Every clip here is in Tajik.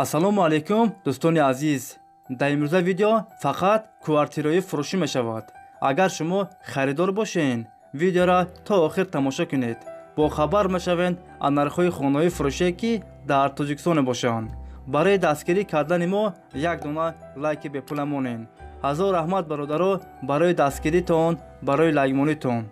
Ассалому алайкум, дӯстони азиз. Дар имрӯза видео фақат квартираҳои фурӯшӣ мешавад. Агар шумо харидор бошед, видеоро то охир тамошо кунед. Бохабар мешавед аз нархҳои хонаҳои фурӯшие, ки дар Тоҷикистон мебошанд. Барои дастгирӣ кардани мо як дона лайки бепула монед. Ҳазор раҳмат, бародаро, барои дастгиритон, барои лайкмонитон.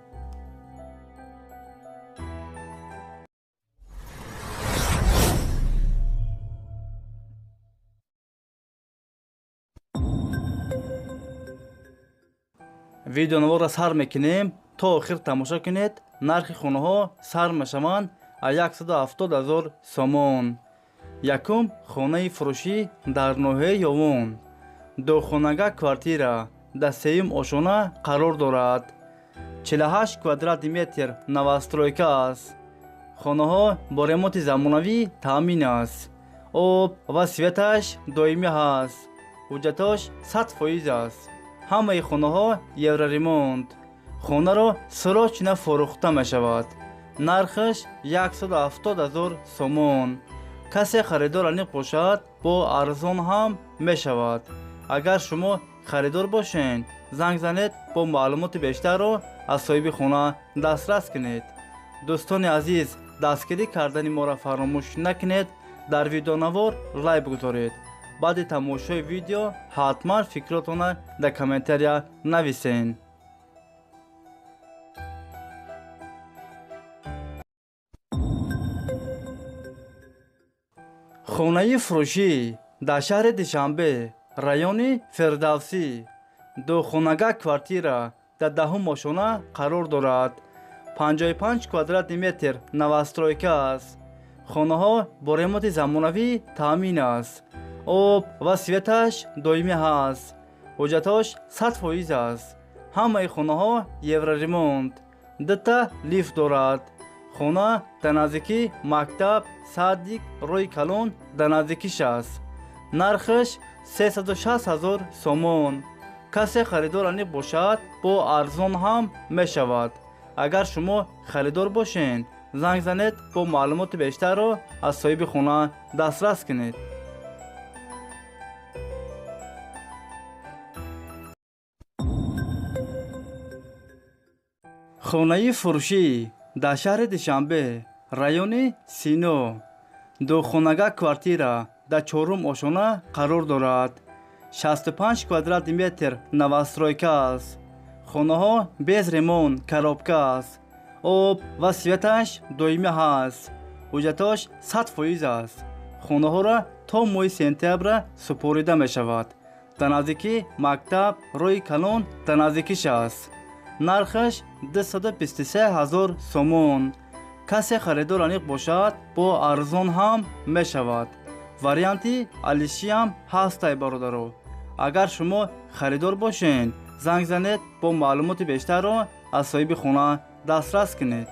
Видеонаворро сар мекунем, то охир тамошо кунед. Нархи хонаҳо сар мешаванд аз 170 ҳазор сомон. Якум хонаи фурӯшӣ дар ноҳияи Ёвон, духонага квартира дар сеюм ошона қарор дорад. 48 квадрати метр новостройка аст. Хонаҳо бо ремонти замонавӣ таъмин аст. Об ва светаш доимӣ ҳаст. Ҳуҷҷатош 100% аст. Ҳамаи хонаҳо евроремонт. Хонаро срочно фурӯхта мешавад. Нархаш 170 ҳазор сомон. Касе харидор аниқ бошад, бо арзон ҳам мешавад. Агар шумо харидор бошед, занг занед, бо маълумоти бештарро аз соҳиби хона дастрас кунед. Дӯстони азиз, дастгирӣ кардани моро фаромӯш накунед. Дар видеонавор лайк бигузоред. Баъди тамошои видео ҳатман фикротонро дар комментария нависед. Хонаи фурӯшӣ дар шаҳри Душанбе, райони Фирдавсӣ, духонага квартира дар даҳум ошона қарор дорад. 55 квадрати метр новостройка аст. Хонаҳо бо ремонти замонавӣ таъмин аст. Об ва светаш доимӣ ҳаст. Ҳуҷҷатош 100% аст. Ҳамаи хонаҳо евроремонт. Дута лифт дорад. Хона дар наздикии мактаб, садик, роҳи калон дар наздикиш аст. Нархаш 360 ҳазор сомон. Касе харидор аниқ бошад, бо арзон ҳам мешавад. Агар шумо харидор бошед, занг занед, бо маълумоти бештарро аз соҳиби хона дастрас кунед. Хонаи фурӯшӣ дар шаҳри Душанбе, райони Сино, духонага квартира дар чорум ошона қарор дорад. 65 квадрати метр новостройка аст. Хонаҳо без ремонт, коробка аст. Об ва светаш доимӣ ҳаст. Ҳуҷҷатош 100% аст. Хонаҳоро то моҳи сентябра супорида мешавад. Дар наздикии мактаб, роҳи калон дар наздикиш аст. Нархаш 223 ҳазор сомон. Касе харидор аниқ бошад, бо арзон ҳам мешавад. Варианти алишиам ҳастай, бародаро. Агар шумо харидор бошед, занг занед, бо маълумоти бештарро аз соҳиби хона дастрас кунед.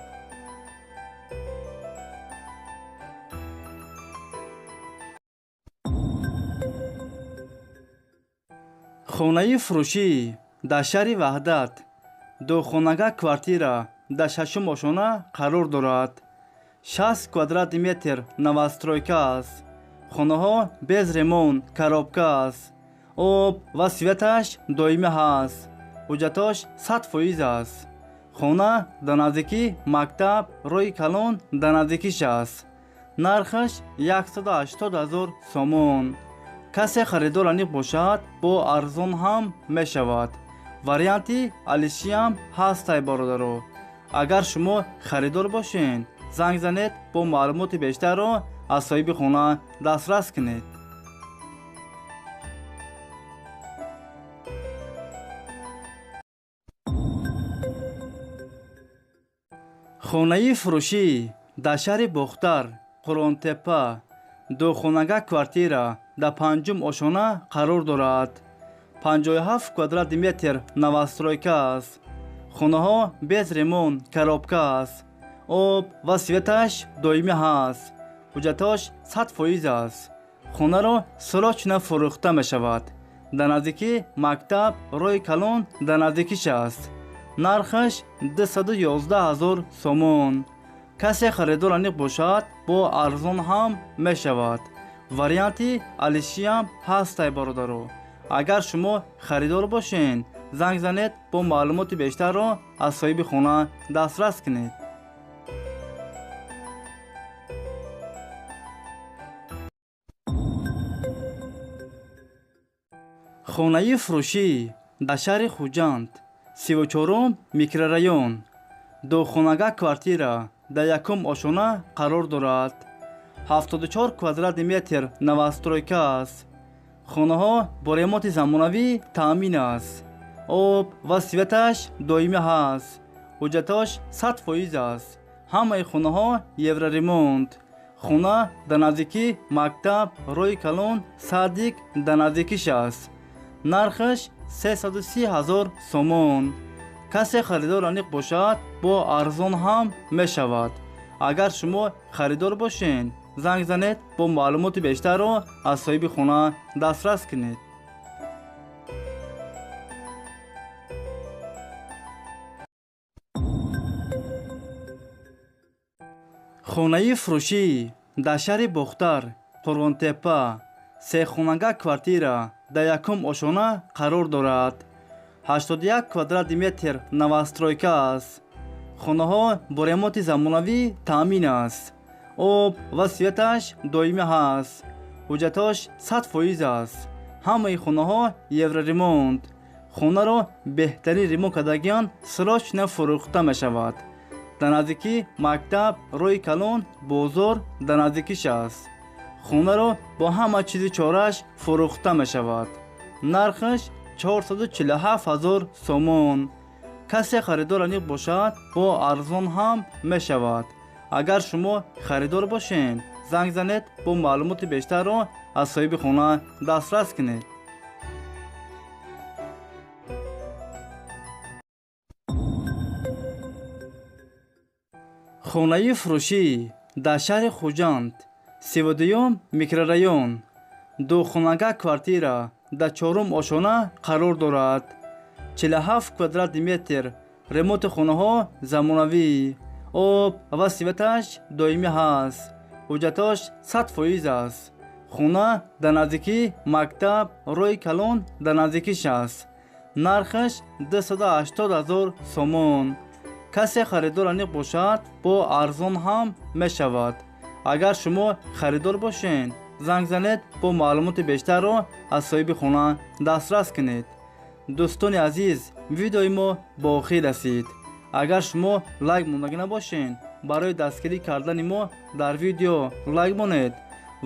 Хонаи фурӯшӣ дар шаҳри Ваҳдат, духонага квартира дар шашум ошона қарор дорад. 60 квадрати метр новостройка аст. Хонаҳо без ремонт, коробка аст. Об ва светаш доимӣ ҳаст. Ҳуҷҷатош 100% аст. Хона дар наздикии мактаб, роҳи калон дар наздикиш аст. Нархаш 180 ҳазор сомон. Касе харидор аниқ бошад, бо арзон ҳам мешавад. Варианти алишиам ҳастай, бародаро. Агар шумо харидор бошед, занг занед, бо маълумоти бештарро аз соҳиби хона дастрас кунед. Хонаи фурӯшӣ дар шаҳри Бохтар, Қуръонтепа, духонага квартира дар панҷум ошона қарор дорад. 57 квадрати метр новостройка аст. Хонаҳо без ремонт, коробка аст. Об ва светаш доимӣ ҳаст. Ҳуҷҷатош 100% аст. Хонаро срочно фурӯхта мешавад. Дар наздикии мактаб, роҳи калон дар наздикиш аст. Нархаш 211 ҳазор сомон. Касе харидор аниқ бошад, бо арзон ҳам мешавад. Варианти алишиам ҳастай, бародаро. Агар шумо харидор бошед, занг занед, бо маълумоти бештарро аз соҳиби хона дастрас кунед. Хонаи фурӯшӣ дар шаҳри Хуҷанд, 34-ум микрорайон, духонага квартира дар якум ошона қарор дорад. 74 квадрати метр новостройка аст. Хонаҳо бо ремонти замонавӣ таъмин аст. Об ва светаш доимӣ ҳаст. Ҳуҷҷатош 100% аст. Ҳамаи хонаҳо евроремонт. Хона дар наздикӣ мактаб, роҳи калон, садик дар наздикиш аст. Нархаш 330 ҳазор сомон. Касе харидор аниқ бошад, бо арзон ҳам мешавад. Агар шумо харидор бошед, занг занед, бо маълумоти бештарро аз соҳиби хона дастрас кунед. Хонаи фурӯшӣ дар шаҳри Бохтар, Қурғонтеппа, сехонага квартира дар якум ошона қарор дорад. 81 квадрати метр новостройка аст. Хонаҳо бо ремонти замонавӣ таъмин аст. Об ва светаш доимӣ ҳаст. Ҳуҷҷатош 100% аст. Ҳамаи хонаҳо евроремонт. Хонаро беҳтарин ремонт кардагиан срочно фурӯхта мешавад. Дар наздикӣ мактаб, роҳи калон, бозор дар наздикиш аст. Хонаро бо ҳама чизи чорааш фурӯхта мешавад. Нархаш 447 ҳазор сомон. Касе харидор аниқ бошад, бо арзон ҳам мешавад. Агар шумо харидор бошед, занг занед, бо маълумоти бештарро аз соҳиби хона дастрас кунед. Хонаи фурӯшӣ дар шаҳри Хуҷанд, 32-юм микрорайон, духонага квартира дар чорум ошона қарор дорад. 47 квадрати метр ремонти хонаҳо замонавӣ. Об ва светаш доимӣ ҳаст. Ҳуҷҷатош 100% аст. Хона дар наздикӣ мактаб, роҳи калон дар наздикиш аст. Нархаш 280 ҳазор сомон. Касе харидор аниқ бошад, бо арзон ҳам мешавад. Агар шумо харидор бошед, занг занед, бо маълумоти бештарро аз соҳиби хона дастрас кунед. Дӯстони азиз, видеои мо ба охир расид. Агар шумо лайк мондагӣ набошед, барои дастгирӣ кардани мо дар видео лайк монед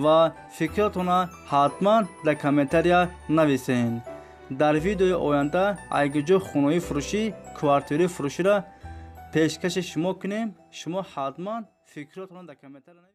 ва фикротонро ҳатман дар комментария нависед. Дар видеои оянда айгиҷо хонаи фурӯшӣ, квартираи фурӯширо пешкаши шумо кунем, шумо ҳатман фикротонро дар комментария.